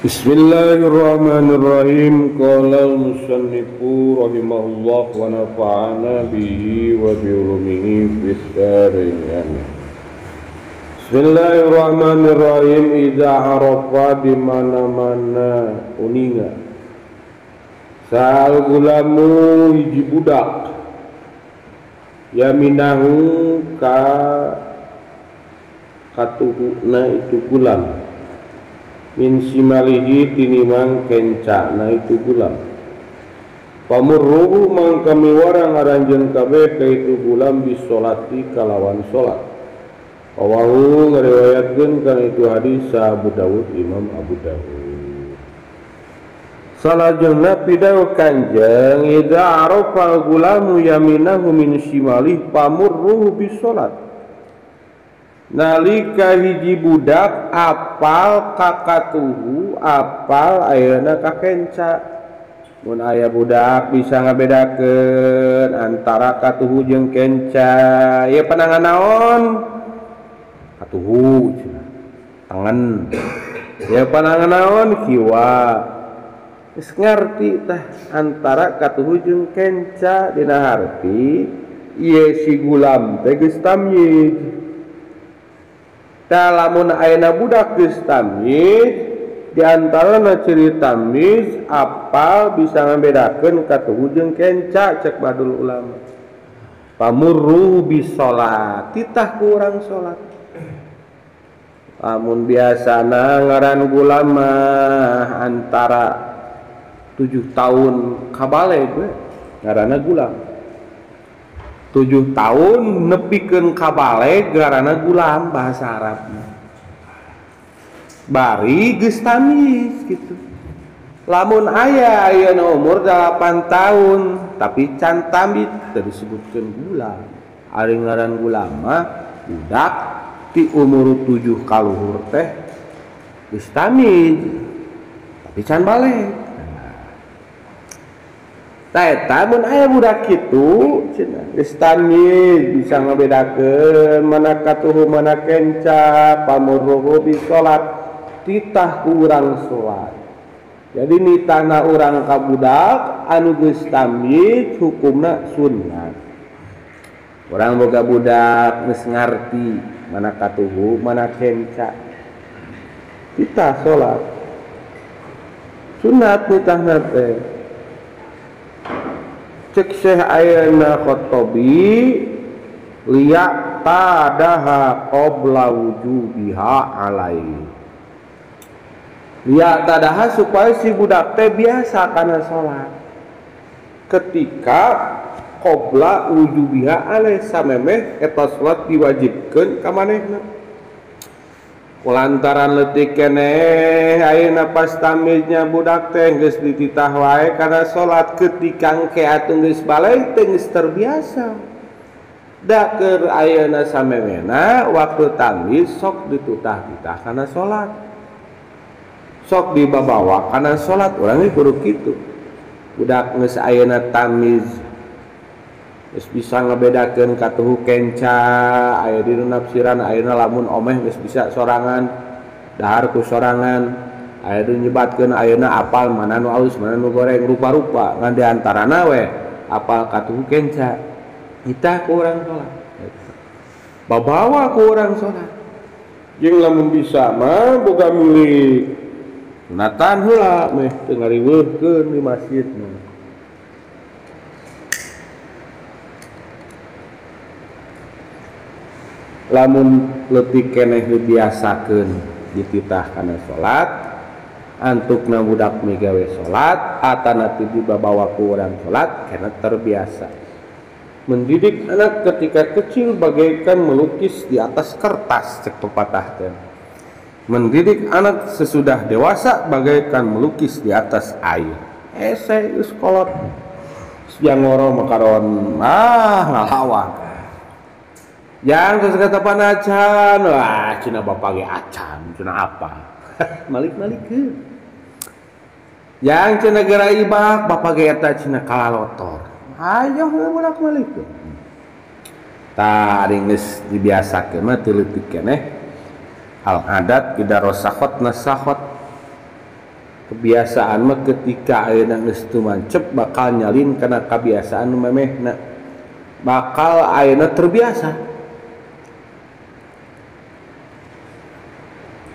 Bismillahirrahmanirrahim. Qala al-musannifu rahimahullah wa nafa'ana bihi wa bi ulumihi fid dharain. Bismillahirrahmanirrahim. Idza arafa di mana-mana uninga sal gulamu hiji budak yaminahu ka katuhuna itu gulam min simalihi tinimang kencana itu gulam pamurruhu mangka miwarang aranjeun kabeh ka itu gulam bisolati kalawan salat. Rawahu ngariwayatkeun kana itu hadis Abu Dawud, Imam Abu Dawud. Salajengna pidawuh Kanjeng idza arafa gulamu yaminahu min simalihi pamurruhu bisolat. Nalika hiji budak apal kakatuhu apal ayeuna kakenca. Mun aya budak bisa ngabedakeun antara katuhu jeung kenca. Ieu panangan naon? Katuhu cenah. Tangan. Ieu panangan naon? Kiwa. Geus ngarti tah antara katuhu jeung kenca dina harti ieu si gulam teh geus tamyiz. Lamun ayeuna budak geus tamyiz, di antarana ciri tamyiz apal bisa ngabedakeun katuhu jeung kenca cek badul ulama. Pamurru bisolat, titah ku urang salat. Lamun biasana ngaran gulam mah antara 7 tahun ka baleg we ngaranna gulam. 7 tahun nepikeun ka baleg ngaranna gulam bahasa Arabna. Bari geus tamyiz kitu. Lamun aya ayeuna umur 8 tahun tapi can tamyiz teu disebutkeun gulam. Ari ngaran gulam mah budak ti umur 7 ka luhur teh geus tamyiz tapi can baleg. Tah eta mun aya budak kitu cenah geus tamyiz bisa ngabedakeun mana katuhu mana kenca pamurruhu bi salat titah ku urang salat. Jadi nitahna urang ka budak anu geus tamyiz hukumna sunat. Urang boga budak geus ngarti mana katuhu mana kenca titah salat sunat nitahna teh. Cek Syekh ayeuna Khattabi liya tadaha qabla wujubiha alaihi. Liya tadaha supaya si budak teh biasa kana salat. Ketika qabla wujubiha alaihi samemeh eta salat diwajibkeun ka manehna. Kulantaran leutik keneh ayeuna pas tamyiznya budak teh geus dititah wae kana salat ketika engke atuh geus baleg teh geus terbiasa. Da keur ayeuna samemehna waktu tamyiz sok ditutah-titah kana salat. Sok dibabawa kana salat urang ge kudu kitu. Budak geus ayeuna tamyiz geus bisa ngebedakeun katuhu kenca aya dina nafsiran ayeuna lamun omeh geus bisa sorangan dahar ku sorangan aya nu nyebatkeun ayeuna apal mana nu alus mana nu goreng rupa-rupa ngan di antarana we apal katuhu kenca kita ku urang salat babawa ku urang salat jeung lamun bisa mah boga milik sunatan heula meh teu ngariweuhkeun di masjid mah. Lamun leutik keneh dibiasakeun dititah kana salat antukna budak migawe salat atanapi dibabawa ku urang salat kana terbiasa. Mendidik anak ketika kecil bagaikan melukis di atas kertas cek pepatah teh. Mendidik anak sesudah dewasa bagaikan melukis di atas air. Hese geus kolot. Siang ngoro makaron ah ngalawan. Yang terus kata panacan, wah cina bapak ge acan, cina apa? Malik-malikeun. Yang cina geura ibak, bapak ge eta cina kalalotor. Ayo bolak-malikeun. Tah ari geus dibiasakeun mah teu leutik keneh. Al adat ida rosakhot nasakhot. Kebiasaan mah ketika ayeuna geus teu mancep bakal nyalin kana kebiasaan nu memehna. Bakal ayeuna terbiasa.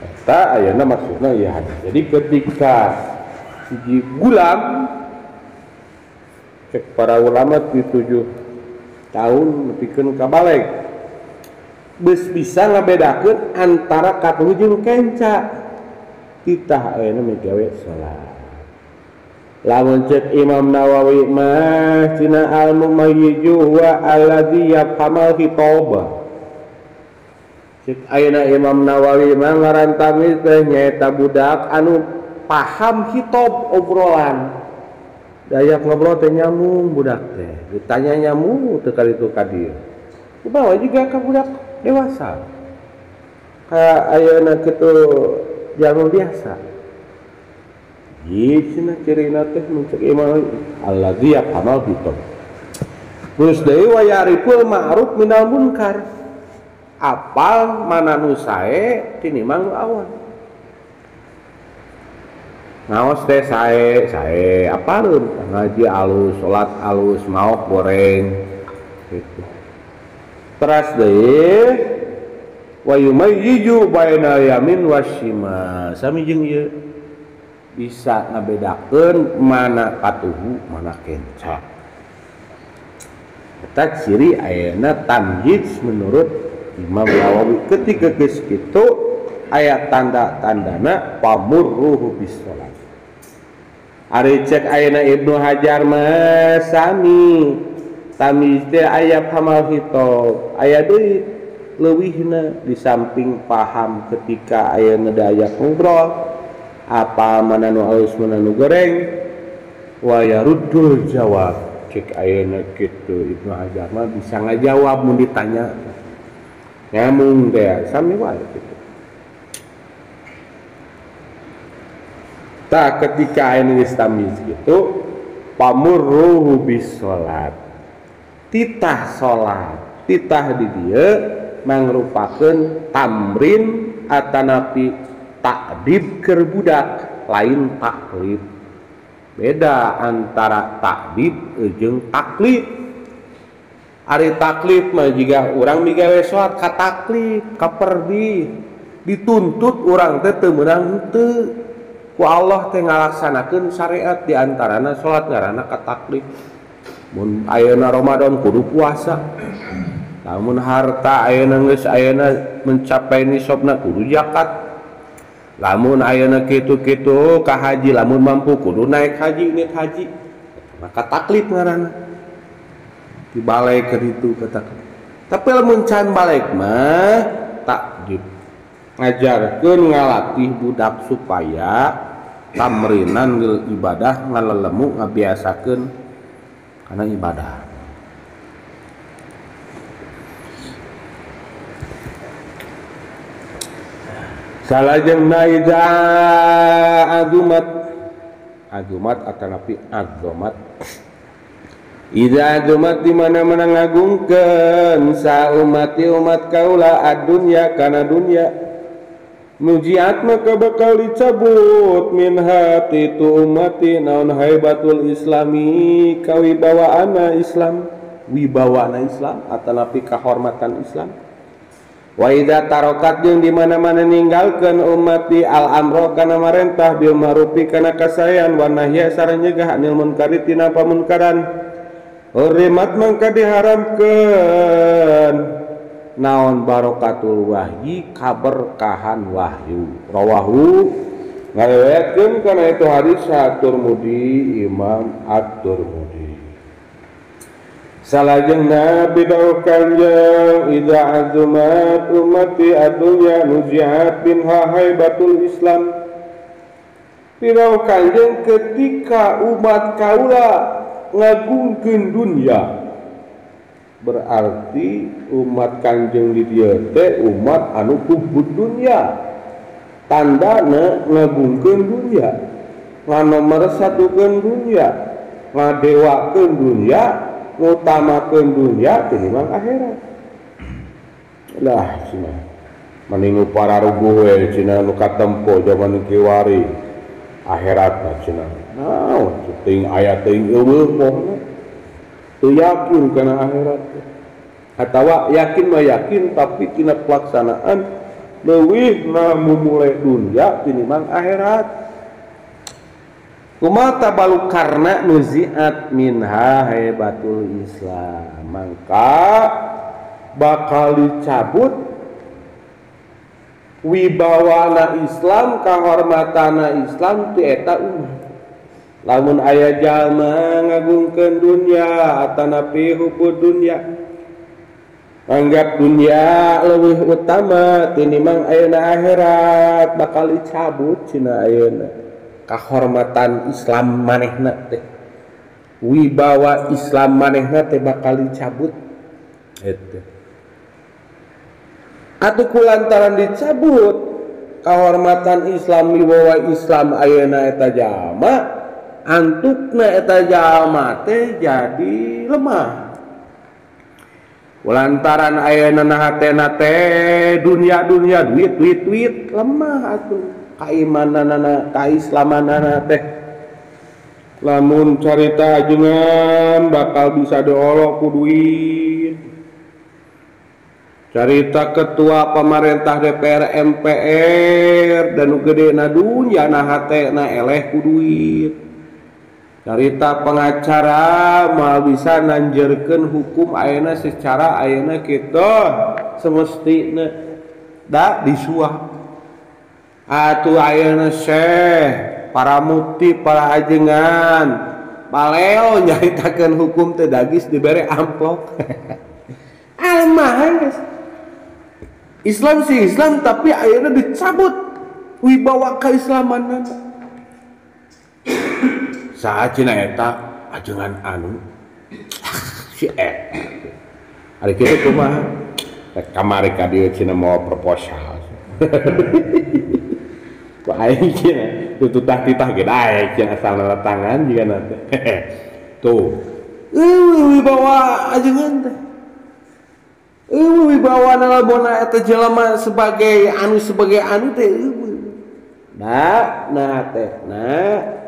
Eta ayeuna maksudna ieu hadis. Jadi ketika hiji gulam cek para ulama di 7 tahun nepikeun ka baleg geus bisa ngabedakeun antara katuhu jeung kenca. Titah ayeuna migawe salat. Lamun cek Imam Nawawi mah cenah al mumayyizu huwa alladzi yafhamal khitaba. Cek ayeuna Imam Nawawi mah ngaran tamyiz teh nyaeta budak anu paham khitab obrolan. Dayak ngobrol teh nyambung budak teh. Ditanya nyambung teu kali itu ka dieu. Kumaha juga ka budak dewasa. Ka ayeuna kitu jalma biasa. Ieu cenah cirina teh mun cek Imam alladzi yafhamal khitab. Terus deui wa ya'riful ma'ruf minal munkar. Apal mana nu sae tinimbang nu awon. Ngaos teh sae, sae apaleun ngaji alus, salat alus, maok goreng gitu. Teras deui wa yumayyiju bainal yamin wasyimal. Sami jeung ieu bisa ngabedakeun mana katuhu mana kenca. Eta ciri ayeuna tamyiz menurut Imam Nawawi. Ketika geus kitu aya tanda-tandana pamurruhu bis salat. Ari cek ayeuna Ibnu Hajar mah sami tamyiz teh aya pamal khitab, aya deui leuwihna di samping paham ketika ayeuna dayak ngobrol apa mana nu alus mana nu goreng wa yaruddul jawab. Cek ayeuna kitu Ibnu Hajar mah bisa ngajawab mun ditanya nyambung teh sami wae kitu. Tah ketika ayeuna geus tamyiz kitu pamurruhu bis salat. Titah salat, titah di dieu mangrupakeun tamrin atanapi takdib keur budak lain taklif. Beda antara takdib jeung taklif. Ari taklif mah jiga urang migawe salat ka taklif, ka perdi, dituntut urang teh teu meunang henteu. Ku Allah teh ngalaksanakeun syariat di antarana salat ngaranna ka taklif. Mun ayeuna Ramadan kudu puasa. Lamun harta ayeuna geus ayeuna mencapai nisabna kudu zakat. Lamun ayeuna kitu-kitu ka haji lamun mampu kudu naik haji nit haji. Maka taklif ngaranna. Dibalik ke ditu ka taklif. Tapi lamun can balik mah takdib. Ngajarkeun ngalatih budak supaya tamrinan ibadah ngalelemu ngabiasakeun kana ibadah. Salajengna idza azumat, azumat atanapi azomat. Idza azumat di mana-mana ngagungkeun sa umati umat kaula adunya kana dunya. Nujiat maka bakal dicabut min hati tu umati naon haibatul islami kawibawaana Islam, wibawaana Islam atanapi kahormatan Islam. Wa idza tarokat jeung di mana-mana ninggalkeun ummati al amro kana marentah bil ma'rufi kana kasaean wa nahya sareng nyegah anil munkari tina pamunkaran. Hurimat mangka diharamkeun naon barokatul wahyi kaberkahan wahyu. Rawahu ngariwayatkeun kana itu hadis At-Tirmidzi, Imam At-Tirmidzi. Salajengna bidau kanjeng idza azumat ummati adunya nuzi'at minha haibatul Islam. Bidau kanjeng ketika umat kaula ngagungkeun dunya, berarti umat kanjeng di dieu teh umat anu kubud dunya. Tandana ngagungkeun dunya, nganomersatukeun dunya, ngadewakeun dunya, ngutamakeun dunya tinimbang akhirat. Lah cenah maningu para ruguh we cenah nu katempo jaman kiwari. Akhirat cenah. Naon teuing aya teuing eueuh pohna. Teu yakin kana akhirat. Atawa yakin mah yakin tapi tina pelaksanaan leuwih na mumule dunya tinimbang akhirat. Kumaha tabalu karna nuziat minha hebatul Islam. Mangka bakal dicabut wibawana Islam, kahormatana Islam ti eta umat. Lamun aya jalma ngagungkeun dunya atanapi hubud dunya, anggap dunya leuwih utama tinimbang ayeuna akhirat, bakal dicabut cina ayeuna kahormatan Islam manehna teh, wibawa Islam manehna teh bakal dicabut eta. Atuh kulantaran dicabut kahormatan Islam, wibawa Islam ayeuna eta jalma, antukna eta jalma teh jadi lemah. Kulantaran ayeuna na hatena teh dunia-dunia duit-duit-duit, lemah atuh kaimananana, kaislamanana teh. Lamun carita ajengan bakal bisa diolok ku duit. Carita ketua pemerintah DPR MPR dan nu gedena dunya na hatena eleh ku duit. Carita pengacara moal bisa nanjerkeun hukum ayeuna secara ayeuna kitu semestina da disuap. Atuh ayeuna syekh, para mufti, para ajengan paleo nyaritakeun hukum teh dagis dibere amplop. Alemah geus. Islam sih Islam tapi ayeuna dicabut wibawa keislamanna. Saha cenah eta ajengan anu si eta. Ari kitu kumaha? Rek kamari ka dieu cenah mawa proposal. Ku aing cenah tututah-titah ge daek cenah asal tangan jigana teh. Tuh. Eueuh wibawa ajengan teh. Eueuh wibawa nalabona eta jelema sebagai anu teh eueuh. Da nah teh nah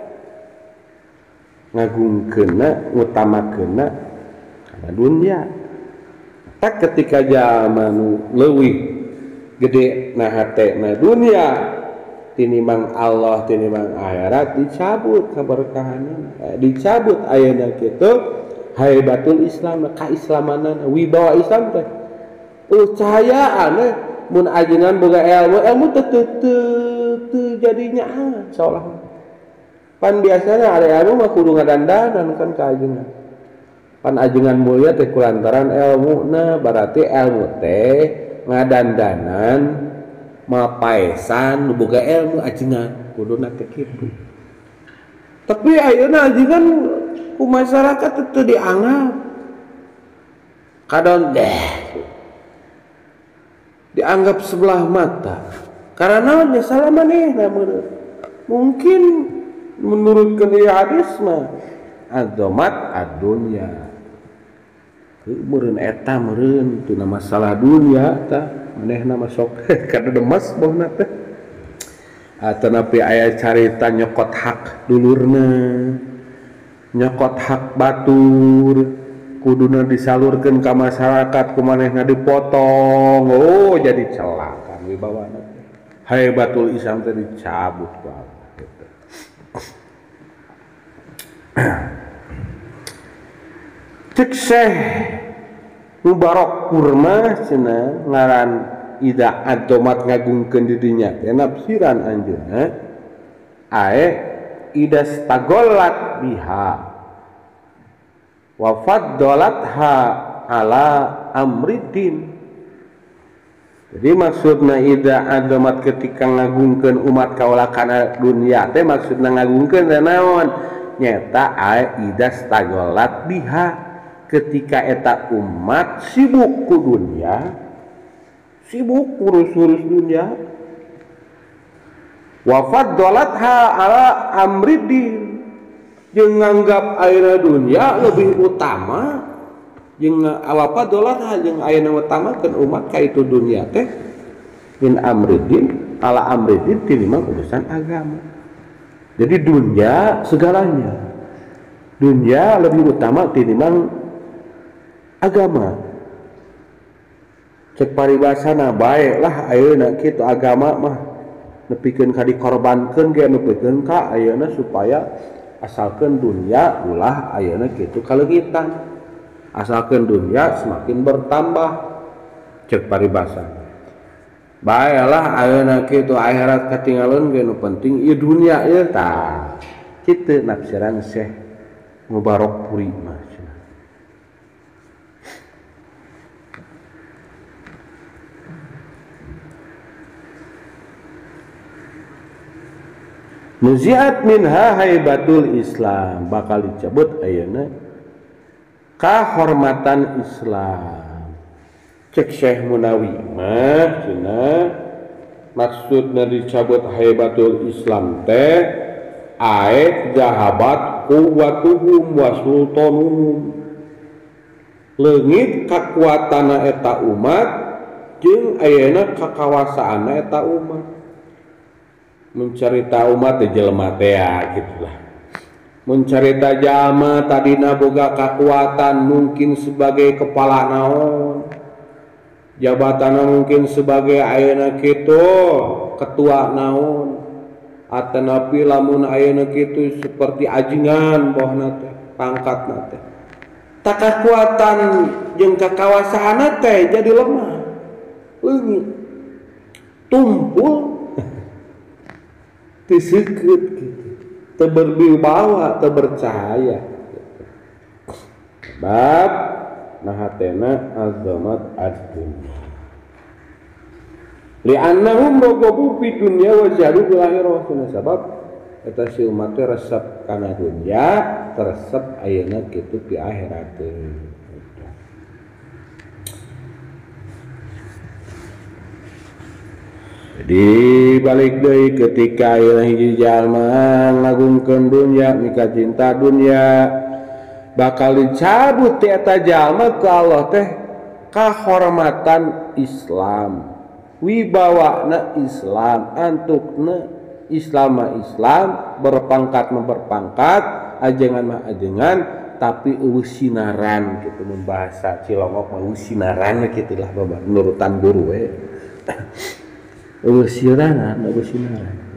ngagungkeunna ngutamakeunna kana dunya. Tak ketika jalma nu leuwih gede na hatena dunya tinimbang Allah tinimbang akhirat, dicabut keberkahanna, dicabut ayeuna kitu haibatul Islam, kaislamanan, wibawa Islam teh. Cahayaan mun ajengan boga ilmu, ilmu teh teu jadinya seolah. Pan biasanya ada ilmu mah kudu ngadandanan kan ka ajengan. Pan ajengan mulia teh kulantaran ilmuna, berarti ilmu teh ngadandanan mapaesan nu boga ilmu ajengan kuduna teh kitu. Tapi ayeuna ajengan ku masyarakat teu dianggap. Kadon deh dianggap sebelah mata. Karena naon salah manehna mungkin menurut hadis mah azomat ad-dunya. Meureun eta meureun tina masalah dunya tah manehna masuk kada demes bohna teh. Atanapi aya carita nyokot hak dulurna, nyokot hak batur, kuduna disalurkeun ka masyarakat ku manehna dipotong. Oh jadi celaka wibawana teh. Haibatul Islam teh dicabut ku Allah gitu. Cek Syekh Mubarak Kurma cenah ngaran ida adomat ngagungkeun di dinya teh nafsiran anjeunna ae ida stagolat biha wa faddalatha ala amridin. Jadi maksudna ida adomat ketika ngagungkeun umat kaula kana dunya teh maksudna ngagungkeun teh naon? Nyata ae ida stagolat biha ketika eta umat sibuk ku dunya, sibuk ngurus-ngurus dunya, wa faddalatha ala amridin, jeung nganggap ayeuna dunya lebih utama, jeung wa faddalatha jeung ayeuna utamakeun umat ka itu dunya teh min amridin ala amridin tinimbang urusan agama. Jadi dunia segalanya, dunia lebih utama tinimbang agama. Cek paribasana baiklah ayeuna kitu agama mah nepikeun ka dikorbankeun ge nepikeun ka ayeuna supaya asalkeun dunia ulah ayeuna kitu kaleungitan, asalkeun dunia semakin bertambah. Cek paribasa baiklah ayeuna kitu akhirat katinggalun ge nu penting ieu dunia ieu. Tah kitu nafsiran Syekh Mubarakpuri mah. Nuziat minha haibatul Islam, bakal dicabut ayeuna kahormatan Islam. Cek Syekh Munawi mah cenah maksudna dicabut haibatul Islam teh aek jahabat quwwatuhum wa sultanuhum, leungit kakuatanna eta umat jeung ayeuna kakawasaanna eta umat. Mencerita umat teh jelema teh gitulah. Mencerita jalma tadina boga kakuatan mungkin sebagai kepala naon, jabatanna mungkin sebagai ayeuna kitu ketua naon, atanapi lamun ayeuna kitu seperti ajengan bohna teh pangkatna teh. Tak kakuatan jeung kakawasaanna teh jadi lemah, leungit, tumpul, tiseukeut gitu, teu berwibawa, teu bercahaya gitu. Bab nahatena azamat ad-dunya li'annahum raghabu fi dunya wa jahadu bil akhirah. Sabab eta si umat teh resep kana dunya, teresep ayeuna kitu di akhirat. Jadi balik deui ketika ayeuna hiji jalma ngagungkeun dunya, mika cinta dunya, bakal dicabut ti eta jalma ku Allah teh kahormatan Islam, wibawana Islam, antukna Islam mah Islam, berpangkat mah berpangkat, ajengan mah ajengan, tapi eueuh sinaran gitu. Mun bahasa Cilongok mah eueuh sinaran kitu lah babar nurutan guru we. Eueuh sinaran, eueuh sinaran.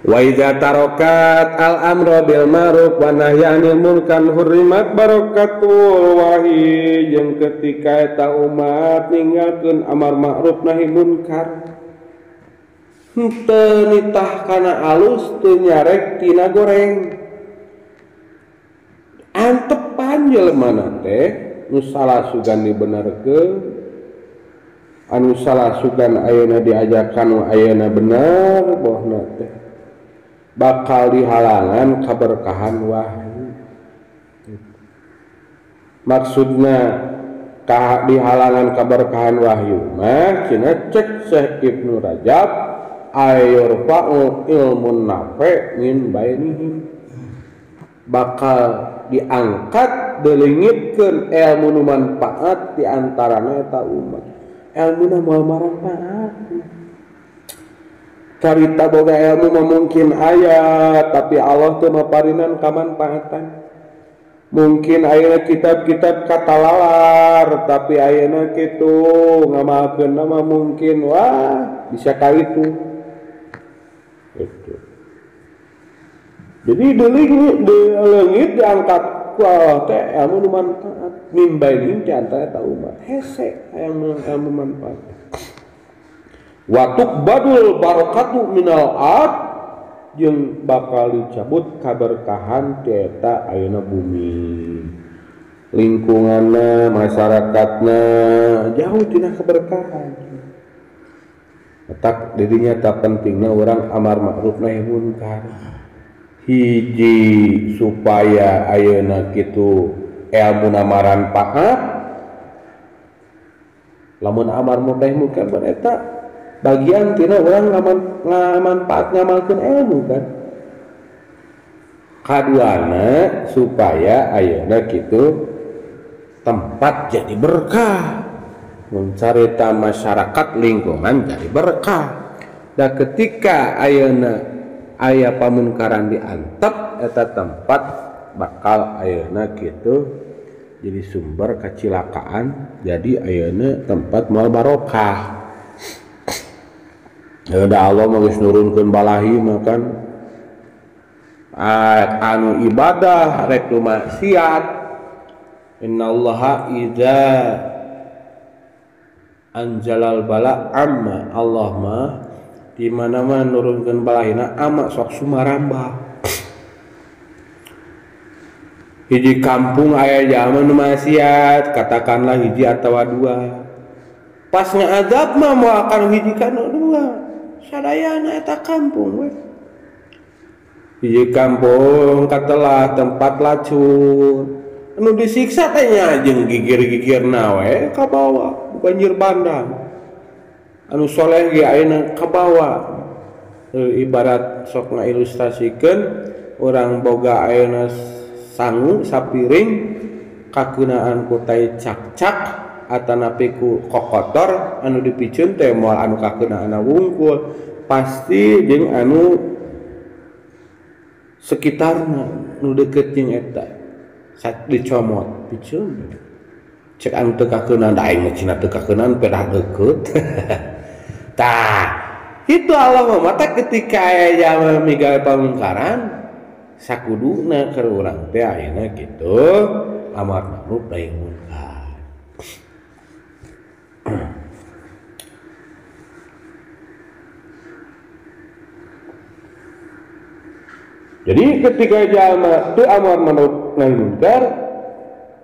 Wa idza tarakat al-amra bil ma'ruf wa nahya 'anil munkar hurrimat barakatul wahyi, jeung ketika eta umat ninggalkeun amar ma'ruf nahi munkar, henteu nitah kana alus teu nyarek tina goreng, antepan jelema teh nu salah sugan dibenerkeun, anu salah sugan ayeuna diajakan nu ayeuna bener bohna teh bakal dihalangan keberkahan wahyu. Maksudna dihalangan keberkahan wahyu mah cenah cek Syekh Ibnu Rajab ayurfa'u ilmun nafi' min bainihim, bakal diangkat delengitkeun ilmu nu manfaat di antarana eta umat. Ilmuna moal manfaat. Carita boga ilmu mah mungkin aya, tapi Allah teu maparinan kamanfaatan. Mungkin ayeuna kitab-kitab katalalar, tapi ayeuna kitu ngamalkeunna mah mungkin wah bisa ka itu. Gitu. Jadi leungit diangkat ku Allah teh ilmu nu manfaat mimbainin di antara eta umat. Hese hayang ilmu manfaat. Watuk badul barokatu minal ard, jeung bakal dicabut kaberkahan ti eta ayeuna bumi, lingkunganna, masyarakatna jauh tina keberkahan. Tak dirinya tak pentingna orang amar ma'ruf nahi munkar. Hiji supaya ayeuna kitu elmuna maranfaat, lamun amar ma'ruf nahi munkar eta bagian tina orang ngamanfaat ngamalkeun ilmu kan. Kaduana supaya ayeuna kitu tempat jadi berkah, Mun carita masyarakat lingkungan jadi berkah. Da ketika ayeuna aya pamunkaran diantep eta tempat bakal ayeuna kitu jadi sumber kecilakaan, jadi ayeuna tempat moal barokah. Ya da Allah mah geus nurunkeun balahi mah kan anu ibadah rek nu maksiat. Innallaha idza anjalal bala amma, Allah mah di mana-mana nurunkeun balahina ama sok sumarambah. Hiji kampung aya jalma nu maksiat, katakanlah hiji atawa dua. Pas ngaazab mah moal kanu hiji kanu dua. Sadayana eta kampung we. Hiji kampung katelah tempat lacur. Anu disiksa teh nya jeung gigir-gigirna we kabawa banjir bandang. Anu soleh ge ayeuna kabawa. Ibarat sok ngailustrasikeun urang boga ayeuna sangu sapiring kakeunaan ku tai cak-cak atanapi ku kokotor anu dipiceun teh moal anu kakeunaan wungkul, pasti jeung anu sekitarna nu deukeut jeung eta sat dicomot piceun. Cek anu teu kakeunaan da aing mah cenah teu kakeunaan pedah deukeut. Tah itu Allah mah mata ketika aya jalma migawe pamungkaran sakuduna keur urang teh ayeuna kitu amar ma'ruf nahi munkar. Jadi ketika jalma teu amar ma'ruf nahi munkar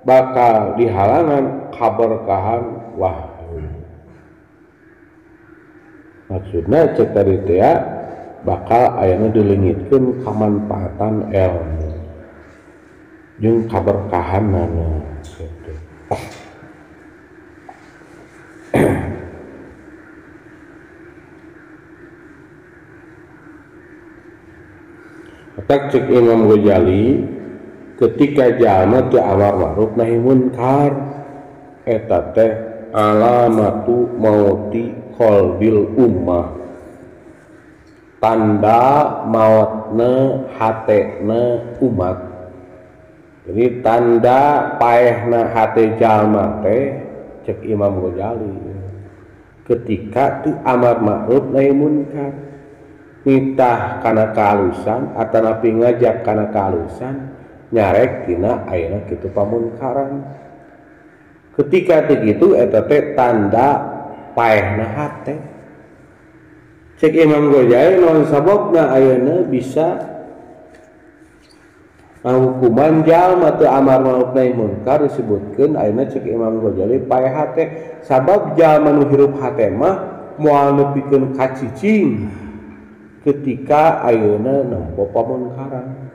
bakal dihalangan kaberkahan wahyu. Maksudna cek tadi teh bakal ayana dileungitkeun kamanfaatan ilmu jeung kaberkahanana gitu. Atak cek Imam Ghazali ketika jalma teu amar ma'ruf nahi munkar eta teh alamatu mauti qalbil ummah, tanda mautna hatena umat. Jadi tanda paehna hate jalma teh cek Imam Ghazali ketika teu amar ma'ruf nahi munkar, nitah kana kaalusan atanapi ngajak kana kaalusan nyarek tina ayeuna kitu pamunkaran. Ketika teu kitu eta teh tanda paehna hate. Cek Imam Ghazali naon sababna ayeuna bisa ngahukuman jalma teu amar ma'ruf nahi munkar disebutkeun ayeuna cek Imam Ghazali paeh hate, sabab jalma nu hirup hate mah moal nepikeun ka cicing ketika ayeuna nempo pamunkaran.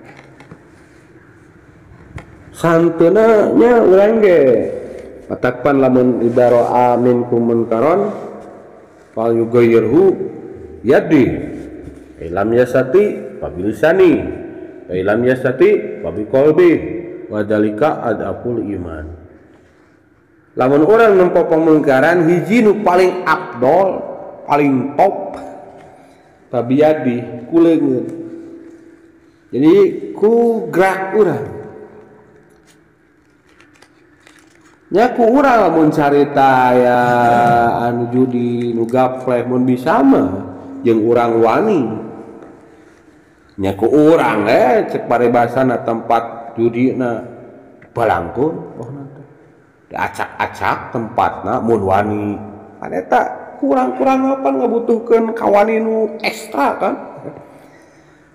Santeuna nya urang ge patakpan lamun idara minkum munkaron fal yughayyirhu yadi ilam yasati fabilisani ilam yasati fabiqalbi wa dzalika adaful iman. Lamun urang nempo pamungkaran hiji nu paling afdol paling top fabiyadi ku leungeun. Jadi ku gerak urang nya ku urang lamun carita aya anu judi nu gapleh mun bisa mah jeung urang wani nya ku urang cek paribasana tempat judina balangkun oh teh diacak-acak tempatna mun wani kan eta kurang-kurang apa ngabutuhkeun kawani nu ekstra kan.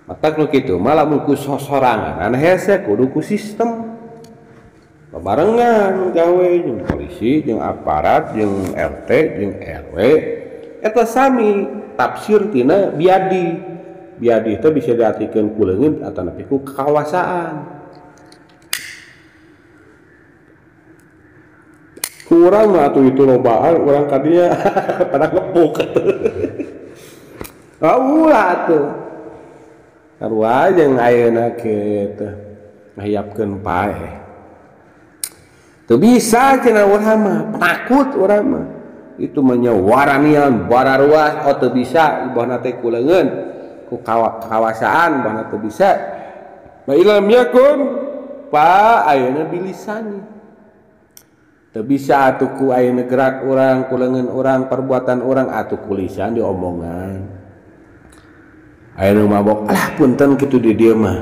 Matak nu kitu mah lamun ku sosorangan hese kudu ku sistem barengan gawe jeung polisi jeung aparat jeung RT jeung RW eta sami tafsir tina biadi. Biadi itu bisa diartikeun ku leungeun atanapi ku kawasaan. Kurang mah atuh itu lobaan urang kadinya pada ngepuk atuh. Ulah atuh. Sarua jeung ayeuna kitu ngahiapkeun paeh. Teu bisa cenah urang mah, takut urang mah. Itu mah nya waranian bararuas oh teu bisa ibahna teh ku leungeun ku kawasaan bahna teu bisa. Fa ilam yakun pa ayeuna bilisani. Teu bisa atuh ku ayeuna gerak urang ku leungeun urang perbuatan urang atuh ku lisan diomongan. Ayeuna mabok alah punten kitu di dieu mah.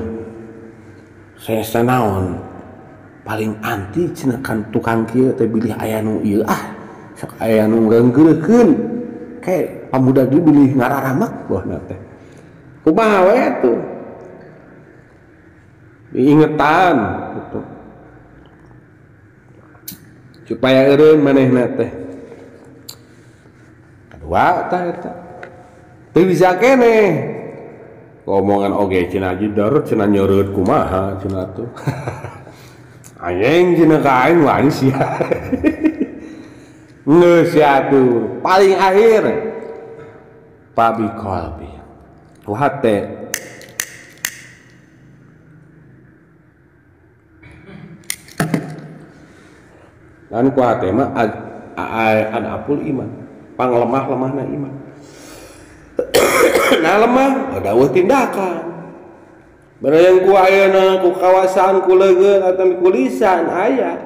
Saya sanaon paling anti cenah kan tukang kieu teh bilih aya nu ieu ah. Sok aya nu ngeungkeulkeun kae pamuda dieu bilih ngararamak bohna teh. Kumaha we atuh? Diingetan gitu. Supaya eureun manehna teh. Kadua tah eta. Teu bisa keneh. Omongan oge cenah jidor cenah nyeureut kumaha cenah tuh. Anjing cenah ka aing wani sia. Geus atuh paling akhir pabi qalbi. Ku hate dan ku hate mah adapul iman, panglemah-lemahna iman. Nah lemah dawuh tindakan. Barang ku ayeuna ku kawasaan ku leungeun atawa ku lisan aya.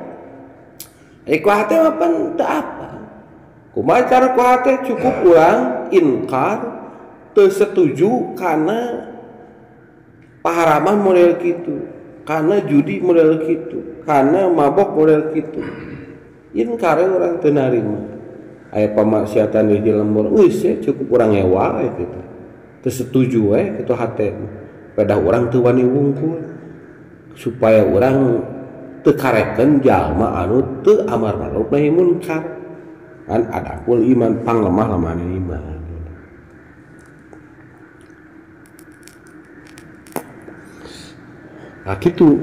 Ku hate mah pan teu apa. Kumaha cara ku hate cukup urang inkar teu setuju kana paharaman model kitu, kana judi model kitu, kana mabok model kitu. Inkar urang teu narima. Aya pamaksiatan di lembur geus cukup urang ngewa we kitu. Teu setuju we kitu hate. Pedah urang teu wani wungkul supaya urang teu karekeun jalma anu teu amar ma'ruf nahi munkar. Kan adapul iman panglemah-lemahna iman. Nah kitu.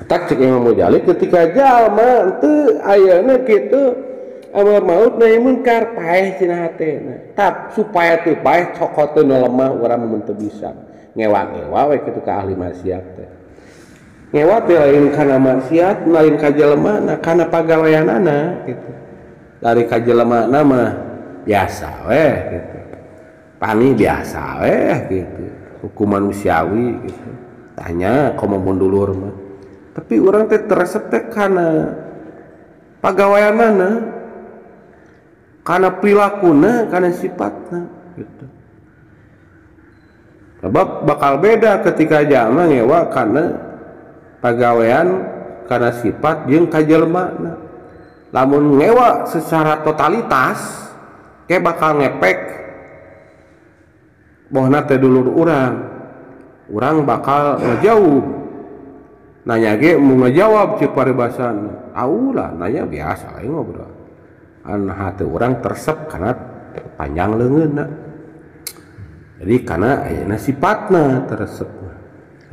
Tak cek Imam Ghazali ketika jalma teu ayeuna kitu amar ma'ruf nahi munkar paeh cenah hatena. Tap supaya teu paeh cokoteun lemah urang mun teu bisa. Ngewa-ngewa we kitu ka ahli maksiat teh. Ngewa teh lain kana maksiat, lain ka jelemana, kana pagaweanana kitu. Dari ka jelemana mah biasa we kitu. Pani biasa we kitu. Hukum manusiawi kitu. Tanya komo mun dulur mah. Tapi urang teh teresep teh kana pagaweanana, kana prilakuna, kana sifatna gitu. Sebab bakal beda ketika jalma ngewa kana pagawean, kana sifat jeung ka jelemana. Lamun ngewa secara totalitas ke bakal ngepek bohna teh dulur urang. Urang bakal ngejauh. Nanya ge mau ngejawab cek paribasan. Aulah nanya biasa lain ngobrol. An hate urang tersep karena panjang leungeunna. Jadi karena ayeuna sifatna teresep.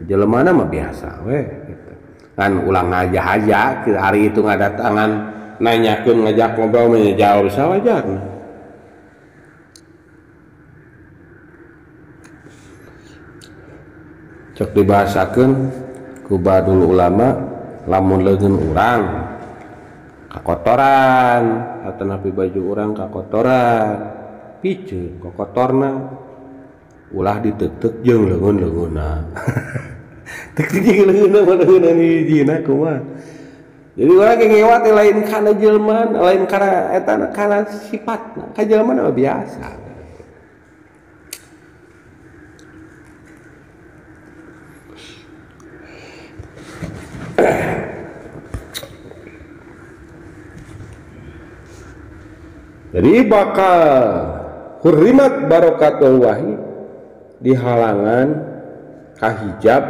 Jelemana mah biasa we gitu. Kan ulang ngaja-haja hari itu ngadatangan nanyakeun ngajak ngobrol mah jawab sawajarna. Cek dibahasakeun ku badul ulama lamun leungeun urang kakotoran atanapi baju urang kakotoran piceun kokotorna ulah ditetek jeung leungeun-leungeunna. Tek jeung leungeunna mah leungeunna hijina kumaha. Jadi urang ge ngewa teh lain kana jelema, lain kana eta kana sifatna. Ka jelema mah biasa. Jadi bakal hurrimat barokatul wahyi dihalangan kahijab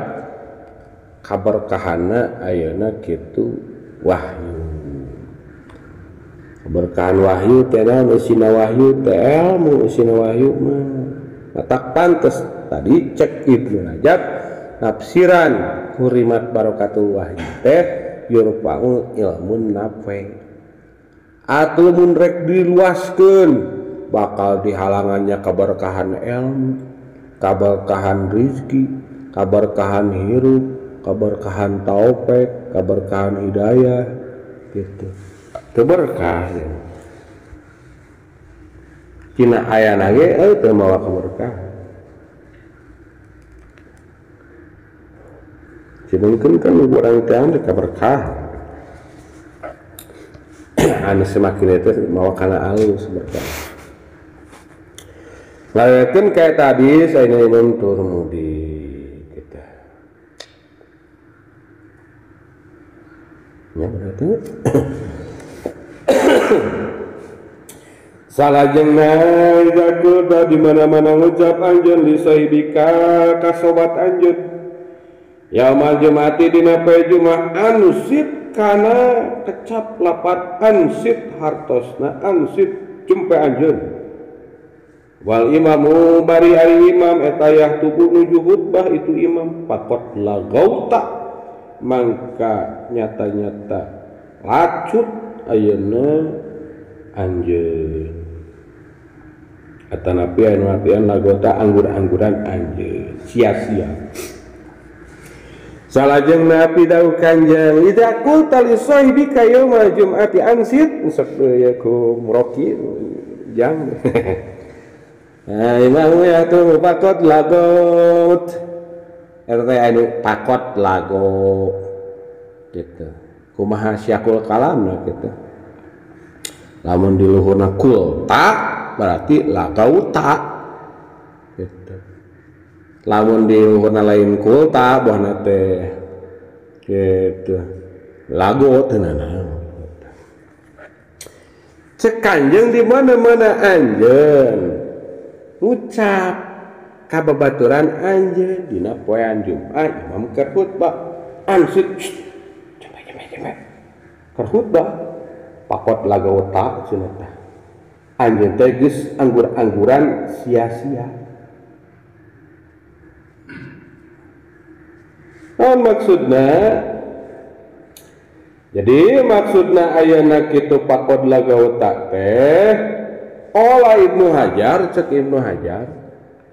kaberkahana ayeuna kitu wahyu. Keberkahan wahyu teh naon eusina wahyu teh ilmu eusina wahyu mah. Matak pantes tadi cek Ibnu Rajab nafsiran hurrimat barokatul wahyu teh yurfa'u ilmun nafi. Atuh mun rek diluaskeun bakal dihalangannya keberkahan ilmu, keberkahan rizki, keberkahan hirup, keberkahan taufik, keberkahan hidayah gitu. Keberkah ya. Cina ayana ge teu mawa keberkahan. Sedangkan kan urang teh keberkahan. Anu semakin itu mawa kana alus berkah. Layakeun kayak tadi saya Imam Turmudi kita. Ya berarti salajengna iza qulta di mana-mana ngucap anjeun li sahibika ka sobat anjeun yaumal jumati dina poe Jumat ansit kana kecap lapat ansit hartosna ansit jumpe anjeun wal imamu bari ari imam eta yahtubu nuju khutbah itu imam pakot lagauta mangka nyata-nyata lacut ayeuna anjeun atanapi anu artian lagota anggur-angguran anjeun sia-sia. Salajeng nabi dawuh kanjeng idza qulta li sahibika yaumal jum'ati ansit sok ya ku muroki jang. Nah imam ya tuh pakot lagot eta teh anu pakot lago gitu kumaha syakul kalamna gitu lamun di luhurna kul ta berarti lagauta gitu. Lamun di luhurna lain kulta buahna teh gitu lago teu nanaon. Cek kanjeng di mana-mana anjeun ngucap ka babaturan anjeun dina poean Jumat imam keur khutbah ansit jempe keur khutbah pakot lagauta cenah tah anjeun teh geus anggur-angguran sia-sia. Naon maksudna? Jadi maksudna ayeuna kitu pakod lagauta teh olah Ibnu Hajar cek Ibnu Hajar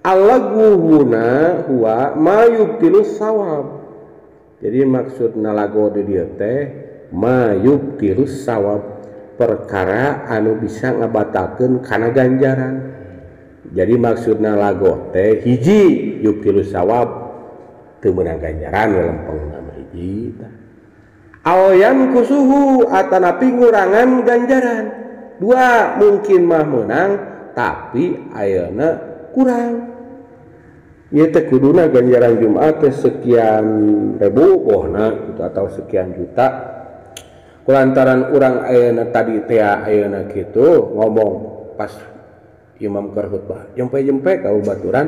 alagu huna huwa ma yubtilu sawab. Jadi maksudna lagu di dieu teh ma yubtilu sawab perkara anu bisa ngabatalkeun kana ganjaran. Jadi maksudna lagu teh hiji yubtilu sawab teu meunang ganjaran lempeng nama hiji tah. Aw kusuhu atanapi ngurangan ganjaran. Dua mungkin mah meunang tapi ayeuna kurang. Ieu teh kuduna ganjaran Jumat teh sekian ribu bohna gitu atau sekian juta. Kulantaran urang ayeuna tadi teh ayeuna kitu ngomong pas imam keur khutbah jempe-jempe ka baturan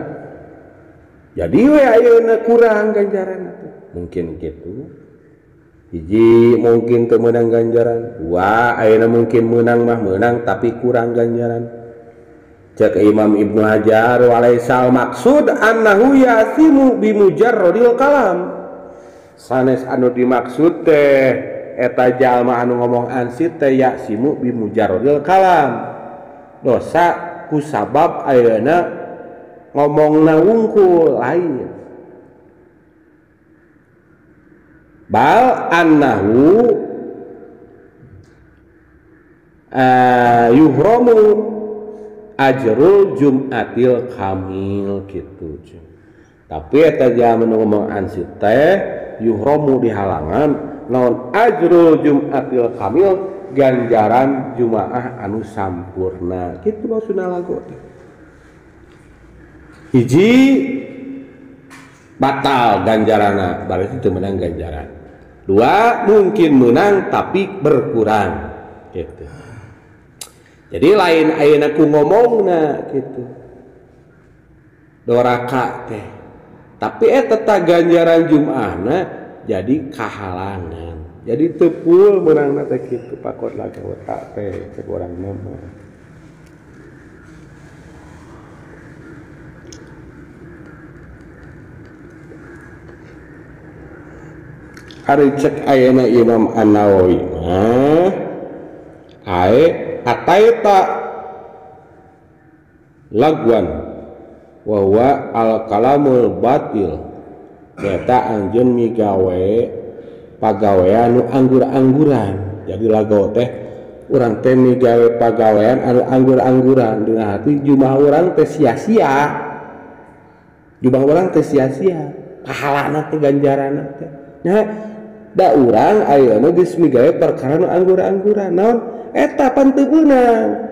jadi we ayeuna kurang ganjaran teh. Mungkin kitu. Hiji mungkin teu meunang ganjaran, dua ayeuna mungkin meunang mah meunang tapi kurang ganjaran. Cek Imam Ibnu Hajar walaisal maksud annahu yasimu bimujarradil kalam. Sanes anu dimaksud teh eta jalma anu ngomong ansit teh yasimu bimujarradil kalam. Dosa kusabab ayeuna ngomongna wungkul lain. Bal annahu yuhromu ajrul jum'atil kamil gitu. Tapi eta jalma nu ngomong ansit teh yuhromu dihalangan naon ajrul jum'atil kamil ganjaran jumaah anu sampurna. Kitu maksudna lagu teh. Hiji batal ganjarana berarti teu meunang ganjaran. Dua mungkin menang tapi berkurang gitu. Jadi lain ayeuna ku ngomongna gitu. Doraka teh. Tapi eta teh ganjaran Jumaahna jadi kahalangan. Jadi teu pul meunangna teh kitu pakot lagaweta teh cek urang mah. Ari cek ayeuna Imam An-Nawawi mah ae ataita lagwan wa huwa al-kalamul batil eta anjeun migawe pagawean nu anggur-angguran. Jadi lagaw teh Urang teh migawe pagawean anu anggur-angguran dina hati jumah urang teh sia-sia. Jumah urang teh sia-sia, pahalana teh ganjaranna teh. Nya da urang ayeuna geus migawe perkara nu anggur-angguran. Naon? Eta pan teu meunang.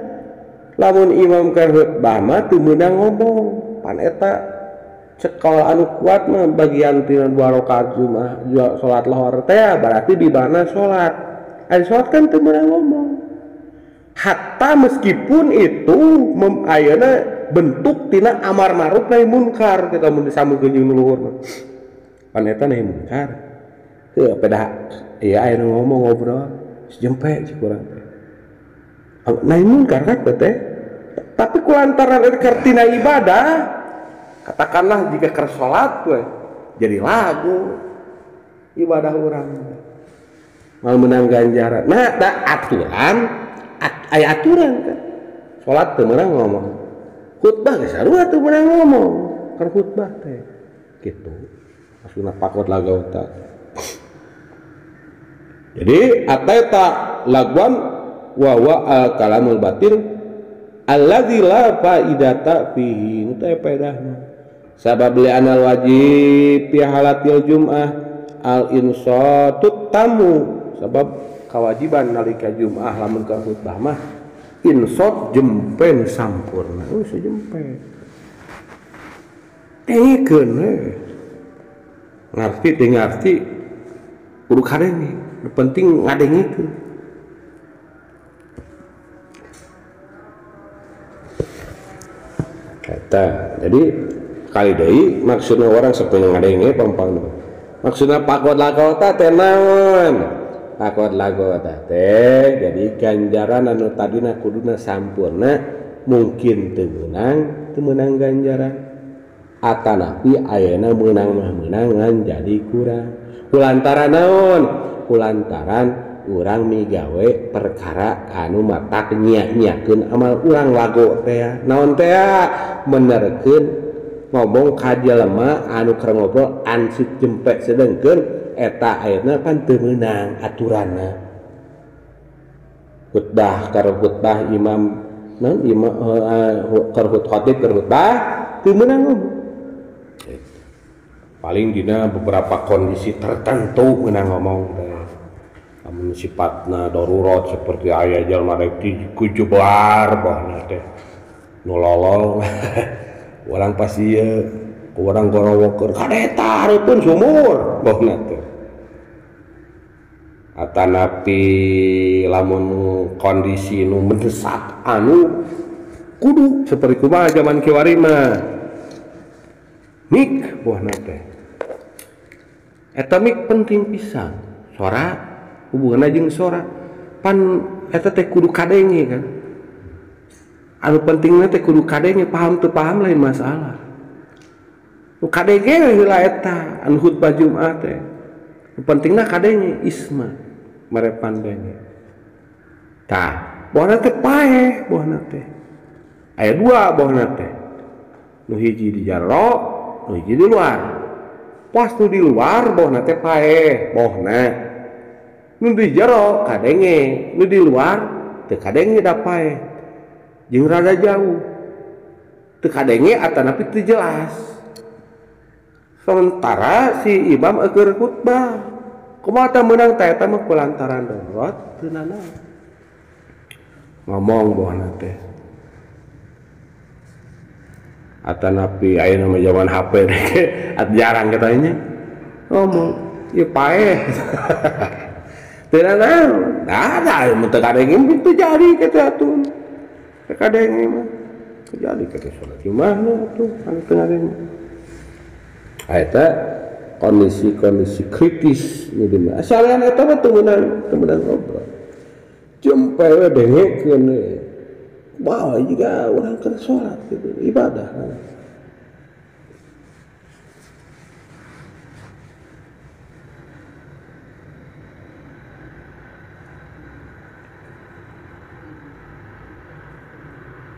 Lamun imam keur khutbah mah teu meunang ngomong. Pan eta cekal anu kuat mah bagian tina 2 rakaat Jumat salat lohor teh berarti di mana salat. Ari salat kan teu meunang ngomong. Hatta meskipun itu ayeuna bentuk tina amar ma'ruf nahi munkar kita mun disambungkeun jeung nu luhur mah. Pan eta nahi munkar. Teu pedah ieu aya nu ngomong ngobrol jempe cik urang teh. Nahi munkar kan teh. Tapi kulantaran eta tina ibadah, katakanlah jika keur salat we jadi lagu ibadah urang mal menang ganjaran. Nah, da aturan aya aturan kan. Salat teu meunang ngomong. Khutbah geus sarua teu meunang ngomong. Keur khutbah teh kitu. Maksudna pakot lagauta. Jadi ataita lagwan wa wa al kalamul batil alladzi la faidata fihi. Nu teh faedahna. Sabab li anal wajib fi halatil jum'ah al insatut tamu. Sabab kewajiban nalika Jum'ah lamun ka khutbah mah insot jempe nu sampurna. Sejempe. Dengekeun we. Ngarti teu ngarti kudu kadenge. Nu penting ngadengekeun. Eta. Jadi kali deui maksudna orang sapeung ngadenge pampang. Maksudna pakot lagota teh naon? Pakot lagota teh jadi ganjaran anu tadina kuduna sampurna mungkin teu meunang ganjaran. Atanapi ayeuna meunang mah meunang ngan jadi kurang. Kulantaran naon? Kulantaran urang migawe perkara anu matak nyia-nyiakeun amal urang lago teh. Naon teh? Menerkeun ngomong ka jelema anu keur ngobrol ansip jempe sedengkeun eta ayeuna pan teu meunang aturanna. Khutbah keur khutbah imam naon imam keur khatib keur khutbah teu meunang ngomong. Paling dina beberapa kondisi tertentu meunang ngomong teh. Lamun sifatna darurat seperti aya jalma rek kujubar bahna teh nu lolol. Orang pasti ieu ku urang gorowokeun kadeta hareupeun sumur bahna teh. Atanapi lamun kondisi nu mendesak anu kudu seperti kumaha zaman kiwari mah mik buahna teh. Eta mik penting pisan. Sora hubunganna jeung sora. Pan eta teh kudu kadenge kan. Anu pentingna teh kudu kadenge, paham teu paham lain masalah. Nu kadenge heula eta anu khutbah Jumat teh. Nu pentingna kadenge isma mere pandenge. Tah, buahna teh paeh buahna teh. Aya dua buahna teh. Nu hiji di jero, nu hiji di luar. Pas nu di luar buahna teh paeh buahna. Nu di jero kadenge, nu di luar teu kadenge da paeh. Jeung rada jauh. Teu kadenge atanapi teu jelas. Sementara si imam keur khutbah. Kumaha teh meunang teh eta mah kulantaran darurat teu nanaon. Ngomong buahna teh. Atanapi ayeuna mah zaman HP teh jarang katanya. Ngomong ieu paeh. Teu nanaon. Nah, mun teu kadenge teu jadi kitu atuh. Teu kadenge mah teu jadi kitu salat Jumat atuh anu teu ngadenge. Eta kondisi-kondisi kritis nu di mana. Salian eta mah teu meunang ngobrol. Jempe we dengekeun we. Wah, jika orang keur salat gitu, ibadah.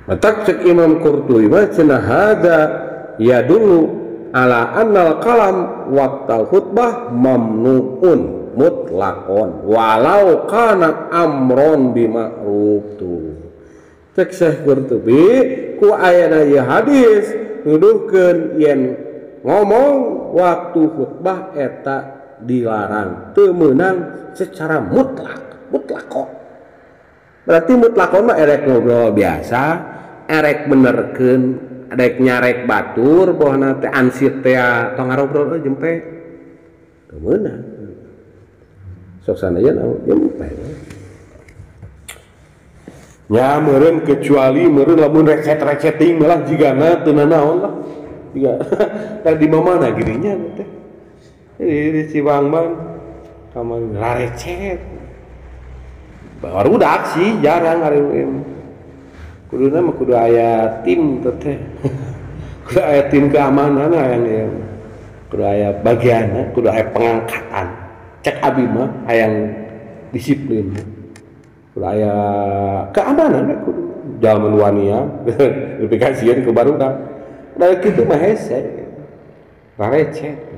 Matak cek Imam Qurtubi mah cenah hada ya dulu ala annal kalam waqtal khutbah mamnuun. Mutlakon walau kana amron bima'ruf tuh. Cek Syekh Qurtubi ku ayana ieu hadis nuduhkeun yen ngomong waktu khutbah eta dilarang teu meunang secara mutlak, mutlakon. Berarti mutlakon mah erek ngobrol biasa, erek benerkeun, erek nyarek batur bohna teh ansit teh tong ngarobrol euy jempe. Teu meunang. Sok sanajan jempe. Nya meureun kecuali meureun lamun recet-receting malah jigana teu nanaon lah. Jiga tah di mamana gininya teh. Di Cibangban kamari rarecet. Barudak sih jarang ari kuduna mah kudu aya tim teh. Kudu aya tim keamanan hayang ieu. Kudu aya bagianna, kudu aya pengangkatan. Cek abi mah hayang disiplin. Kudu aya keamanan kudu jalma wania lebih kasihan ke barudak. Da kitu mah hese. Rarecet.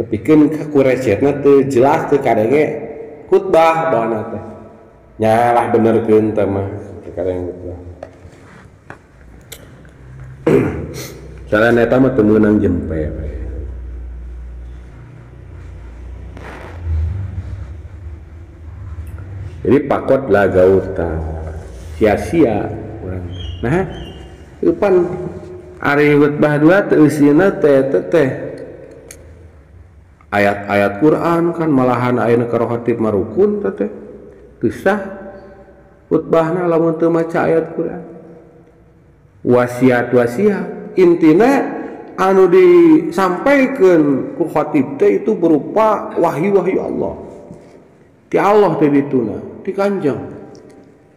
Nepikeun ka ku recetna teu jelas teu kadenge khutbah bawana teh. Nyalah benerkeun teh mah kadenge khutbah. Soalna eta mah teu meunang jempe we. Jadi pakot lagauta sia-sia urang. Nah, ieu pan ari khutbah dua teu eusina teh teh ayat-ayat Quran kan malahan ayeuna ka khatib marukun teh teu sah khutbahna lamun teu maca ayat Quran. Wasiat-wasiat intina anu disampaikeun ku khatib teh itu berupa wahyu-wahyu Allah. Ti Allah teh dituna, ti Kanjeng.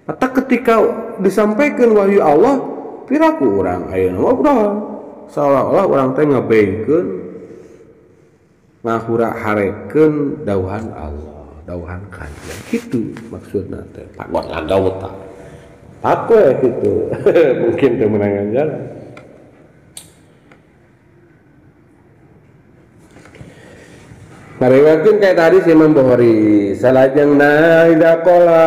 Mata ketika disampaikan wahyu Allah, piraku urang ayeuna mah urang seolah-olah urang teh ngabeungkeun ngahura-harekeun dauhan Allah, dauhan Kanjeng. Kitu maksudna teh. Pakot lagauta. Pakoe kitu. Mungkin teu meunang jalan. Ngariwayatkeun kayak tadi si Imam Bukhari, salajengna idza qala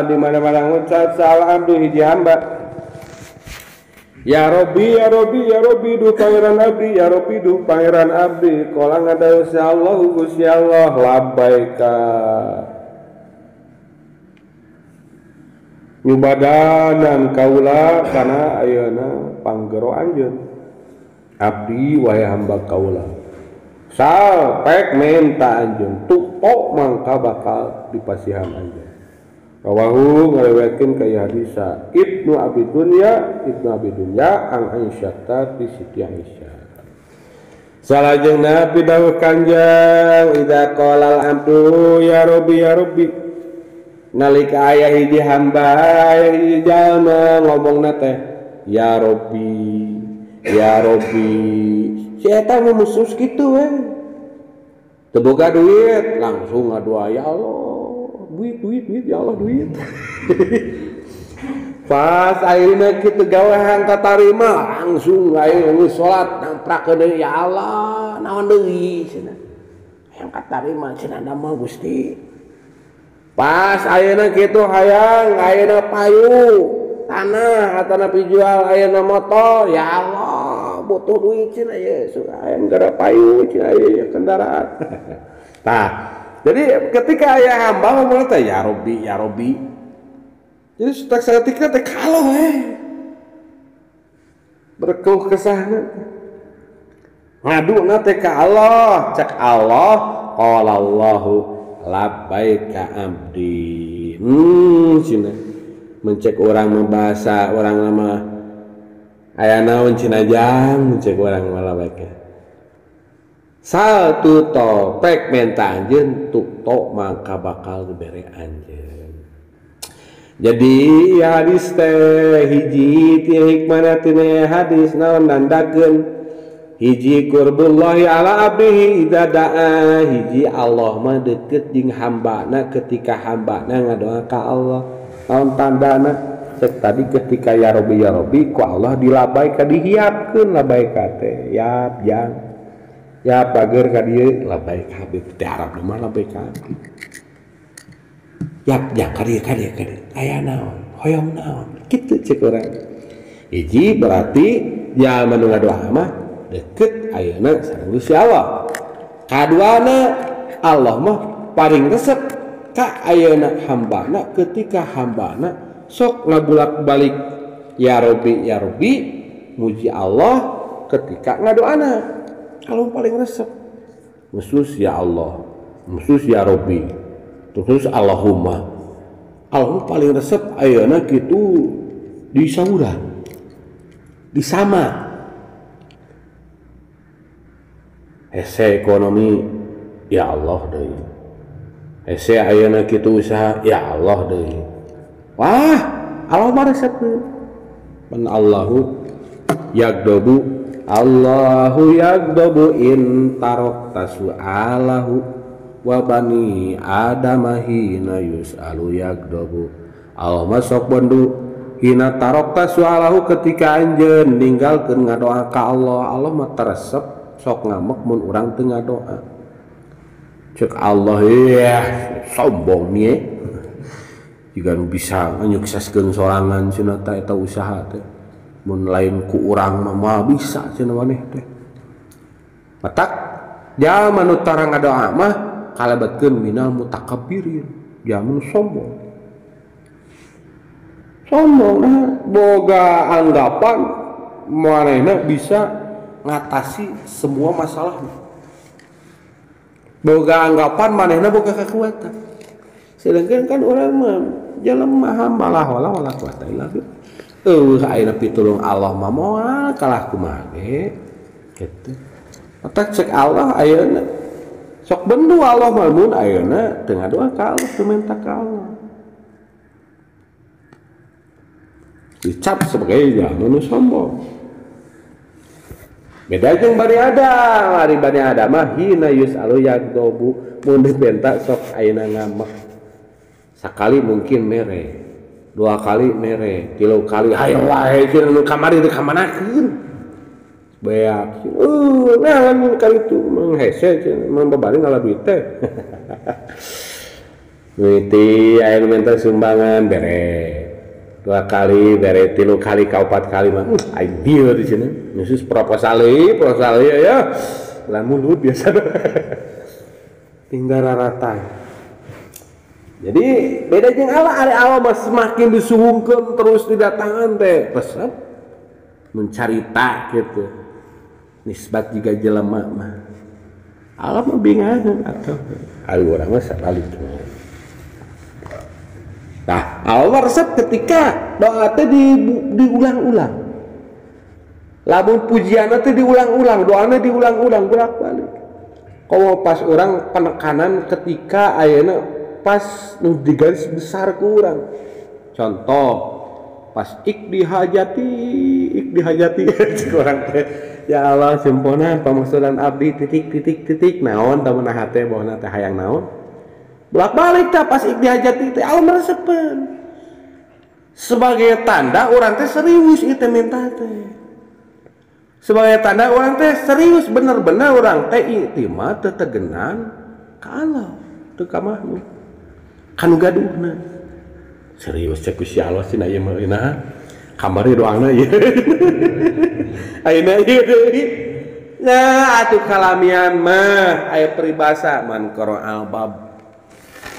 di mana-mana ngucap salah abdu hiji hamba. Ya Rabbi, ya Rabbi, ya Rabbi duh pangeran abdi, ya Rabbi duh pangeran abdi. Qala ngadawuh Allah Gusti Allah labbaika. Nyubadanan kaula kana ayeuna panggero anjeun. Abdi wahai hamba kaula. Sal pek menta anjeun tukok mangka bakal dipasihan anjeun. Rawahu ngariwayatkeun ka hadis Ibnu Abi Dunya, Ibnu Abi Dunya an Aisyah ta ti Siti Aisyah. Salajengna pidawuh Kanjeng idza qala al-abdu ya Rabbi ya Rabbi. Nalika aya hiji hamba aya hiji jalma ngomongna teh ya Rabbi ya Rabbi. Si eta ngumusus kitu we. Teu boga duit langsung ngadoa ya Allah, duit duit duit ya Allah duit. Pas ayeuna kitu gawe katarima langsung ayeuna geus salat namprakeun deui ya Allah naon deui cenah. Hayang katarima cenah mah Gusti. Pas ayeuna kitu hayang ayeuna payu tanah atana pijual ayeuna motor ya Allah butuh duit cenah ye hayang gara payu cenah ye kendaraan. Tah jadi ketika aya hamba ngomong teh ya Rabbi ya Rabbi. Jadi tak saketika teh kalau berkeluh kesahna ngaduna teh ka Allah cek Allah qala Allahu labbaika abdi. Cenah mencek orang membahasa orang lama aya naon cenah jang mencek orang malah baiknya. Sal tu topek menta anjeun tukto maka bakal dibere anjeun. Jadi ya hadis teh hiji ti hikmahna tina hadis naon nandakeun hiji qurbullahi ala abdihi idza da'a hiji Allah mah deukeut jeung hambana ketika hambana ngadoa ka Allah. Naon tandana? Cek tadi ketika ya Rabbi ya Rabbi ku Allah dilabaika dihiapkeun labaika teh yap jang. Ya bager ka dieu labbaik abdi teh Arab mah labbaik abdi. Ya ya ka dieu ka dieu ka dieu. Aya naon? Hoyong naon? Kitu cek urang. Hiji berarti jalma nu ngadoa mah deket ayeuna sareng Gusti Allah. Kaduana Allah mah paling resep ka ayeuna hambana ketika hambana sok ngabulak-balik ya Robbi ya Robbi muji Allah ketika ngadoana. Allah paling resep khusus ya Allah, khusus ya Robbi, terus Allahumma. Allah paling resep ayeuna kitu disauran, disama. Hese ekonomi ya Allah deui. Hese ayeuna kitu usaha ya Allah deui. Wah, Allah mah resep. Man Allahu yagdobu Allahu yagdobu in tarokta su'alahu wa bani adama hina yus'alu yagdobu. Allah mah sok bendu hina tarokta su'alahu ketika anjeun ninggalkeun ngadoa ka Allah. Allah mah teresep sok ngamek mun urang teu ngadoa. Cek Allah ya sombong nih. Jika nu bisa nyukseskeun sorangan cenah ta eta usaha teh. Mun lain ku urang mah moal bisa cenah maneh teh. Matak jalma nu tara ngadoa mah kalebetkeun minal mutakabbirin, jalma nu sombong. Sombong nah boga anggapan manehna bisa ngatasi semua masalah. Boga anggapan manehna boga kekuatan. Sedangkan kan urang mah jelema hamba lah wala wala quwata illa billah. Eueuh ayeuna pitulung Allah mah moal kalah kumaha ge kitu. Matak cek Allah ayeuna sok bendu Allah mah mun ayeuna teu ngadoa ka Allah, teu minta ka Allah. Dicap sebagai jalma nu sombong. Beda jeung Bani Adam, ari Bani Adam mah hina yus'alu yagdobu, mun dipenta sok ayeuna ngamek. Sakali mungkin mere, dua kali mere, tilu kali hayo wae cenah nu kamari teu kamanakeun. Beak, nah lamun kali itu mah hese cenah mah babari ngala duit teh. Mimiti aya nu minta sumbangan bere. Dua kali bere, tilu kali kaopat kali mah aing dieu di sini. Khusus proposal proposal ya. Lah mulut biasa. Tinggal rarata. Jadi beda jeung Allah, ari Allah mah semakin disuhungkeun terus didatangan teh resep mencarita gitu. Nisbat juga jelema mah. Allah mah bingaheun atuh. Ari urang mah sabalikna. Nah, Allah resep ketika doa teh diulang-ulang. Lamun pujianna teh diulang-ulang, doana diulang-ulang bolak-balik. Komo pas urang penekanan ketika ayeuna pas nu di garis besar ku urang. Contoh, pas ik dihajati cek urang teh. Ya Allah sempona pamaksudan abdi titik titik titik naon tamun hate bawana teh hayang naon. Bolak-balik tah pas ik dihajati teh Allah meresepeun. Sebagai tanda urang teh serius ieu teh minta teh. Sebagai tanda urang teh serius bener-bener urang teh iktimad tetegenan ka Allah teu ka makhluk. Kanu gaduhna serius cek Gusti Allah cenah ieu mah naha kamari doana ieu ayeuna ieu deui nya atuh kalamian mah aya peribahasa man qara'al bab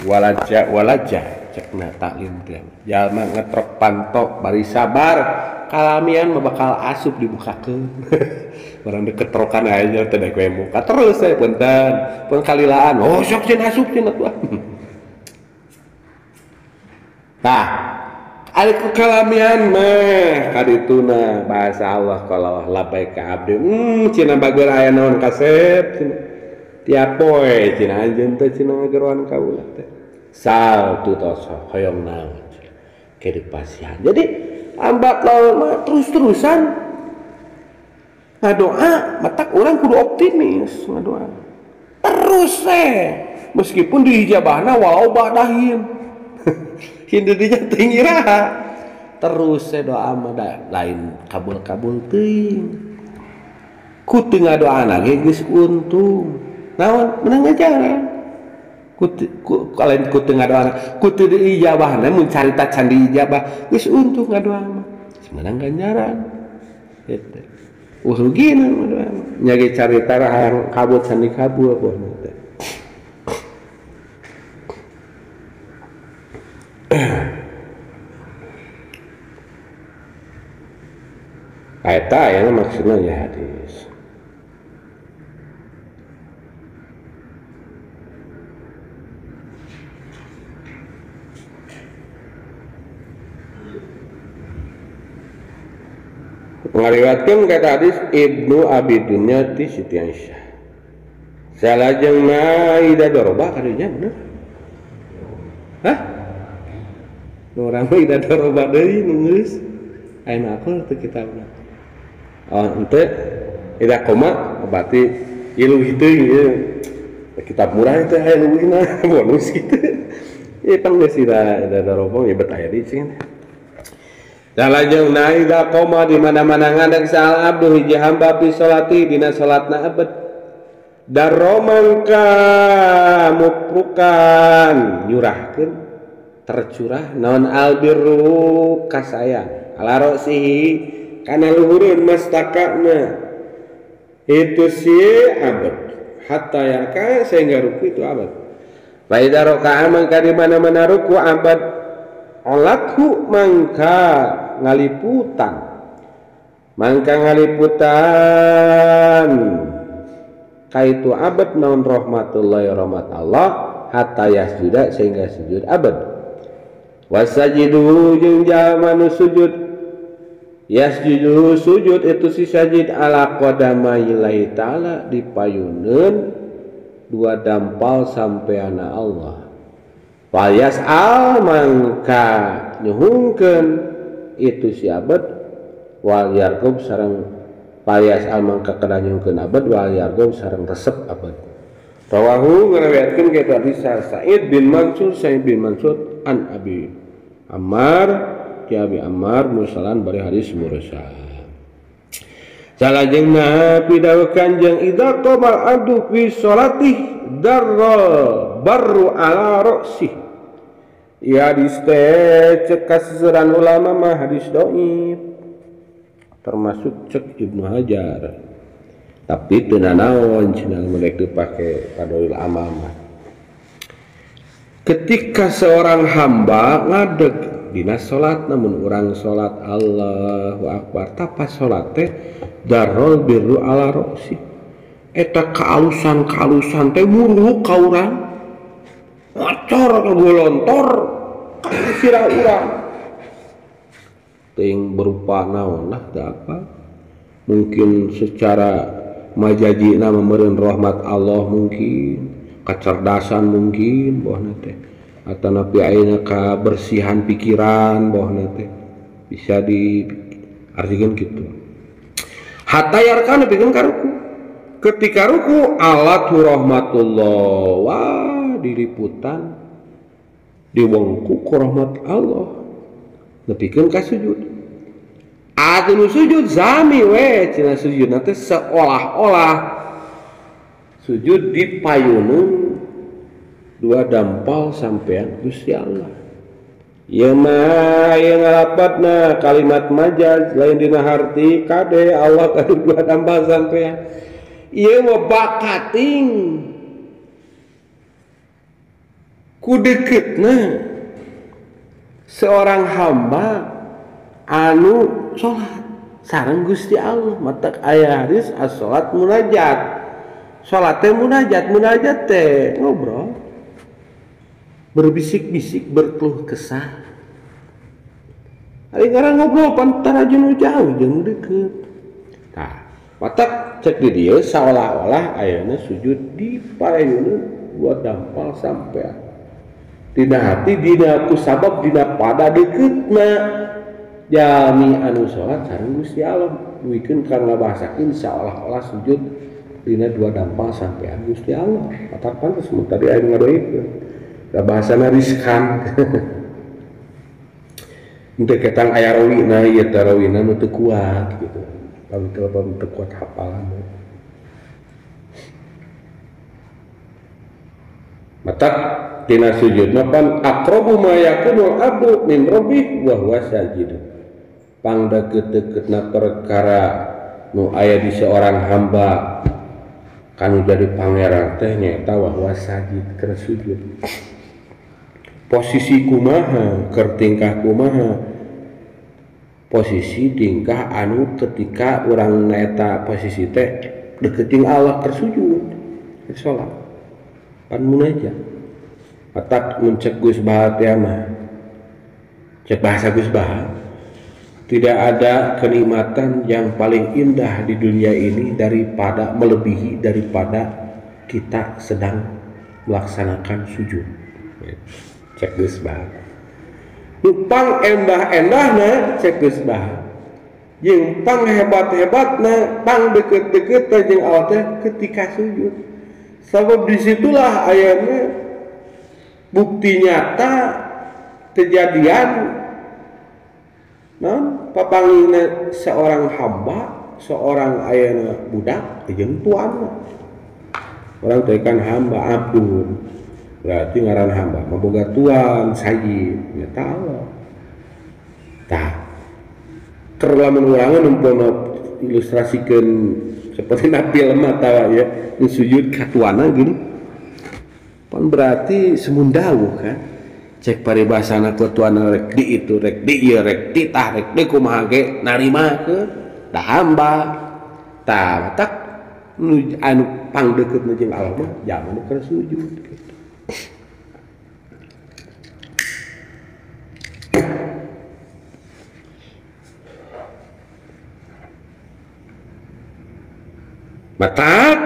walaja walaja cekna taklim teh jalma ngetrok panto bari sabar kalamian mah bakal asup dibukakeun barang diketrokan aja teh daek we muka terus saya punten pun kalilaan oh sok cenah asup cenah tuh. Tah, ari ku kalamian mah kadituna bahasa Allah kalau labbaik ka abdi. Cenah bager aya naon kasep cenah. Tiap poe cenah anjeun teh cenah ngageroan kaula teh. Sal tu tos hoyong naon ke dipasihan. Jadi ambat lawan mah terus-terusan ngadoa, matak urang kudu optimis ngadoa. Terus teh meskipun diijabahna walau ba'dahin. Hindu dinya tinggi raha terus saya doa mah lain kabul-kabul teuing. Ku teu ngadoana ge geus untung. Naon menang ganjaran. Ku lain ku teu ngadoana, ku teu diijabahna mun carita can diijabah geus untung ngadoa mah. Geus menang ganjaran. Gitu. Rugina ngadoa mah. Nya ge carita hayang kabut can dikabul bohna teh. Eta aya maksudna ya hadis. Ngariwayatkeun kata hadis Ibnu Abi Dunya ti Siti Aisyah. Salajeng Maida doroba kadunya bener. Hah? Nu urang mah ida doroba deui nu geus. Ayeuna aku teu kitabna. Oh, ente ida koma berarti ieu leuwih teuing ieu. Kitab murah teh aya leuwihna bonus kitu. Ieu pang geus ida doroba ieu bet aya di cing. Salajeng naida koma di mana-mana ngadeg saal abdu hiji hamba fi salati dina salatna abad. Darro mangka muprukan nyurahkeun tercurah naon albirru kasayang ala rosihi kana luhureun mastakana itu si abad hatta yarka sehingga ruku itu abad. Fa idza raka'a mangka di mana-mana ruku abad olathu mangka ngaliputan mangka ngaliputan kaitu abad naon rahmatullahi rahmat Allah hatta yasjuda sehingga sujud abad. Wasajidu jeung jalma nu sujud yasjudu sujud itu si sajid ala qadamaillahi ta'ala dipayuneun dua dampal sampeana Allah. Fal yas'al mangka nyuhungkeun itu si abad wal yarqub sareng fal yas'al mangka kada nyuhungkeun abad wal yarqub sareng resep abad. Rawahu ngariwayatkeun ka hadis Sa'id bin Mansur Sa'id bin Mansur an Abi Ammar ki Abi Ammar mursalan bari hadis mursal. Salajengna pidawuh Kanjeng idza qamal abdu fi salatih darra barru ala ra'sih. Ya hadis teh cek kasusuran ulama mah hadis dhaif termasuk cek Ibnu Hajar. Tapi teu nanaon cenah mun rek dipake fadhail amal mah. Ketika seorang hamba ngadeg dina salat namun urang salat Allahu akbar tapa salat teh darrol birru ala ra'si. Eta kaalusan-kaalusan teh muruk ka urang. Ngacor ka golontor ka sirah urang. Teuing berupa naon lah teu apa. Mungkin secara majajina meureun rahmat Allah mungkin, kecerdasan mungkin bohna teh. Atanapi ayeuna kabersihan pikiran bohna teh bisa diartikan gitu. Hatta yarkan nepikeun ka ruku. Ketika ruku alatu rahmatullah wah diliputan diwengku ku rahmat Allah nepikeun ka sujud. Atuh nu sujud sami we cenah sujudna teh seolah-olah sujud di payuneun dua dampal sampean Gusti Allah. Ieu mah ieu ngalapatna kalimat majaz lain dina harti kade Allah ka dua dampal sampean. Ieu mah bakating ku deuketna seorang hamba anu salat sareng Gusti Allah. Matak aya hadis as-salat munajat. Salat teh munajat, munajat teh ngobrol, berbisik-bisik, berkeluh kesah. Ari ngaran ngobrol pan tara jeung jauh jeung deukeut. Tah, matak cek di dieu saolah-olah ayeuna sujud di payuna dua dampal sampean. Dina hati dina ku sabab dina pada deukeutna jalmi anu salat sareng Gusti Allah duikeun karena bahasakeun saolah-olah sujud dina dua dampal sampean Gusti Allah. Matak pantes mun tadi aya ngadoikeun. Da bahasana riskan. Henteu ketang aya rawina ieu teh rawina nu teu kuat gitu. Pami telepon teu kuat hafalan. Matak dina sujud mah pan aqrabu ma yakunul abdu min rabbih wa huwa sajid. Pangdeukeut-deukeutna perkara nu aya di seorang hamba kanu jadi pangeran teh nyaeta wa huwa sajid keur sujud. Posisi kumaha, keur tingkah kumaha? Posisi tingkah anu ketika urang nyaeta posisi teh deukeut jeung Allah keur sujud, keur salat. Pan munajat. Matak mun cek Gus Baha teh mah, cek bahasa Gus Baha, tidak ada kenikmatan yang paling indah di dunia ini daripada melebihi daripada kita sedang melaksanakan sujud. Cek Gus Baha. Nu pang endah-endahna cek Gus Baha. Jeung pang hebat-hebatna, pang deukeut-deukeutna jeung Allah teh ketika sujud. Sebab disitulah ayatnya bukti nyata kejadian non papangina seorang hamba, seorang ayana budak jeung tuanna. Orang teh kan hamba abdun, berarti ngaran hamba mah boga tuan sayyid nya Allah. Tah keur lamun urang numpona ilustrasikeun seperti na film atawa ya nu sujud ka tuanna gini. Pan berarti semundawuh kan. Cek paribasana ku tuanna rek di itu rek di ieu rek di tah rek di kumaha ge narimakeun da hamba. Tah tak nu anu pangdeukeutna jeung Allah mah jalma nu keur sujud gitu. Matak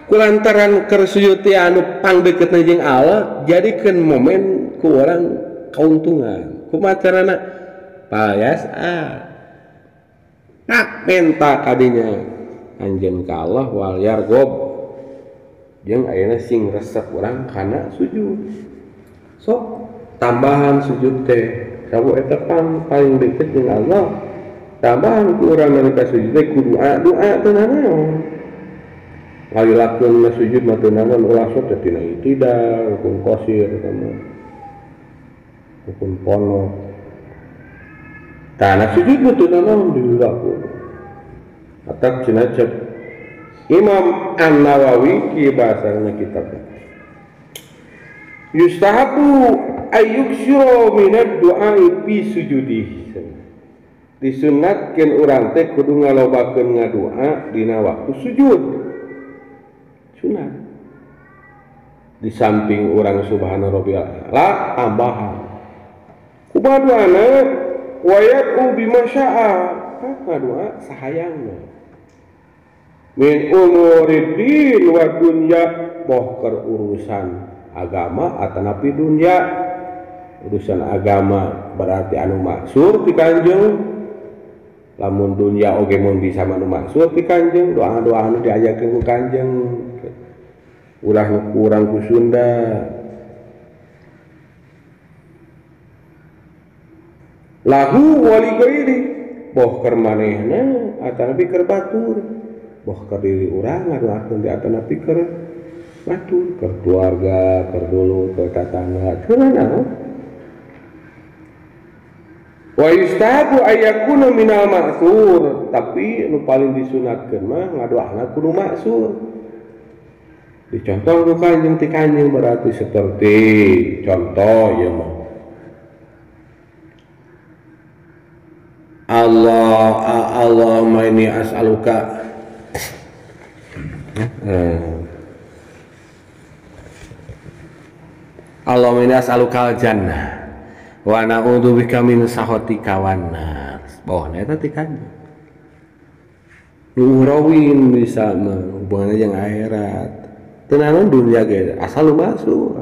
kulantaran keur sujud teh anu pangdeukeutna jeung Allah jadikeun momen ku orang kauntungan. Kumaha carana? Payas ah. Tak menta kadinya anjeun ka Allah wal yargob jeung ayeuna sing resep urang kana sujud. Sok tambahan sujud teh sabu eta pang paling deukeut jeung Allah. Tambahan ku urang nalika sujud teh ku doa, doa teh naon? Ngalilakeun sujud mah teu naon ulah sok teh tina itidal, rukun qasir eta mah. Rukun ponok. Tah sujud mah teu naon dilakukeun. Atak cenah cek Imam An-Nawawi kieu bahasana kitabna. Yustahabu ayyuksira minad du'a fi sujudih. Disunatkeun urang teh kudu ngalobakeun ngadoa dina waktu sujud. Sunat. Di samping urang subhana rabbiyal a'la tambahan. Kumaha doana wa yad'u bima sya'a. Ngadoa sahayangna. Min umuridin wa dunya, boh keur urusan agama atanapi dunya. Urusan agama berarti anu maksur ti Kanjeng, lamun dunya oge mun bisa anu maksur ti Kanjeng, doa-doa anu diajarkeun ku Kanjeng. Ulah nu kurang ku Sunda. Lahu wali ghairi, boh keur manehna atanapi keur batur, boh keur diri urang ngadoakeun di atanapi keur batur, keur keluarga, keur dulur, keur tatangga, keur naon. Wa yustahabu ayyakuna minal ma'tsur, tapi nu paling disunatkeun mah ngadoana kudu ma'tsur. Dicontoh ku Kanjeng ti Kanjeng berarti seperti contoh ieu mah. Allah Allahumma inni as'aluka Allahumma inni as'aluka al-jannah wa na'udzubika min sakhatika wan nar. Bawahna eta ti Kanjeng. Nu ukhrawin bisa mah hubunganna jeung akhirat. Teu naon dunya ge asal lu masuk.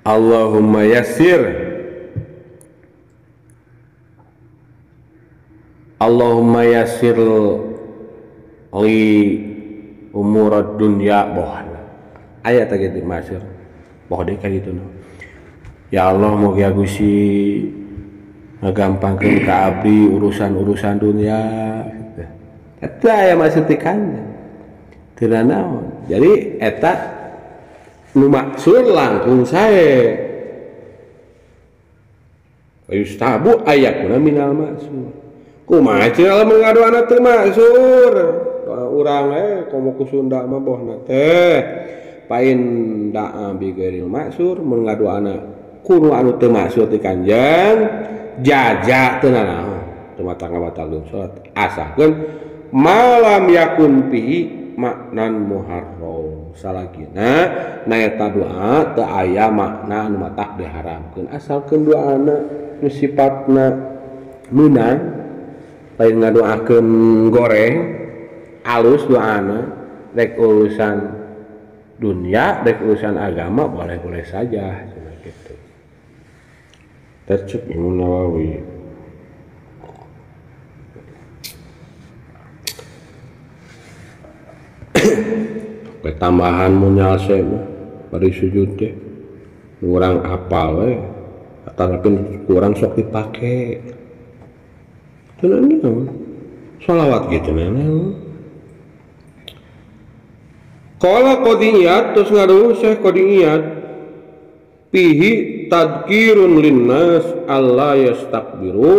Allahumma yassir, Allahumma yassir li umurad dunya bohana. Aya teh kitu masyhur. Boh deui ka ditu. Ya Allah mugi Gusti Ngagampangkeun ka abdi urusan-urusan dunia gitu. Eta aya maksud ti Kanjeng. Teu naon. Jadi eta nu maksur langkung sae. Yustabu ayakuna minal maksur. Kumaha cenah lamun ngadoana teu maksur? Doa urang komo ku Sunda mah bohna teh. Pain da'a bi ghairil maksur mun ngadoana kudu anu teu maksur ti Kanjeng jaja teu nanaon teu matang ngabatalkeun salat asalkeun malam yakun fihi maknan muharram salagina na eta doa teu aya makna anu matak diharamkeun asalkeun doana nu sifatna meunang lain ngadoakeun goreng alus doana rek urusan dunia rek urusan agama boleh-boleh saja cenah kitu. Tercek Imam Nawawi. Tambahan munyalse mah bari sujud teh urang apal we atanapi kurang sok dipake. Teu naon sholawat gitu naon. Qala qadiyat terus ngaduh Syekh Qadiyat pihi tadkirun linnas alla yastakbiru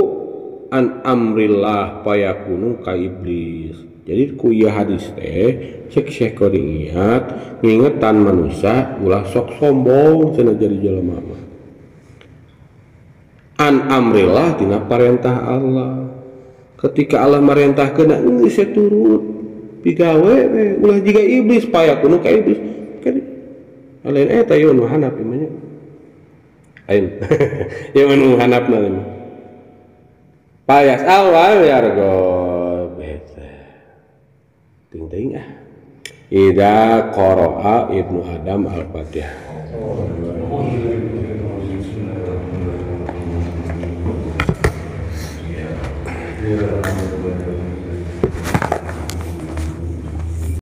an amrillah payakunu ka iblis. Jadi ku ieu hadis teh cek Syekh Qadiyat ngingetan manusia ulah sok sombong cenah jadi jelema mah. An amrillah tina parentah Allah. Ketika Allah marentahkeun geus turut pigawe we ulah jiga iblis payakunu ka iblis. Lain eta ieu nu handap ieu mah nya. Lain. Ieu mah nu handapna mah. Payas awal yargo eta. Ting-ting ah. Idza qara'a Ibnu Adam al-Fatihah. Yeah.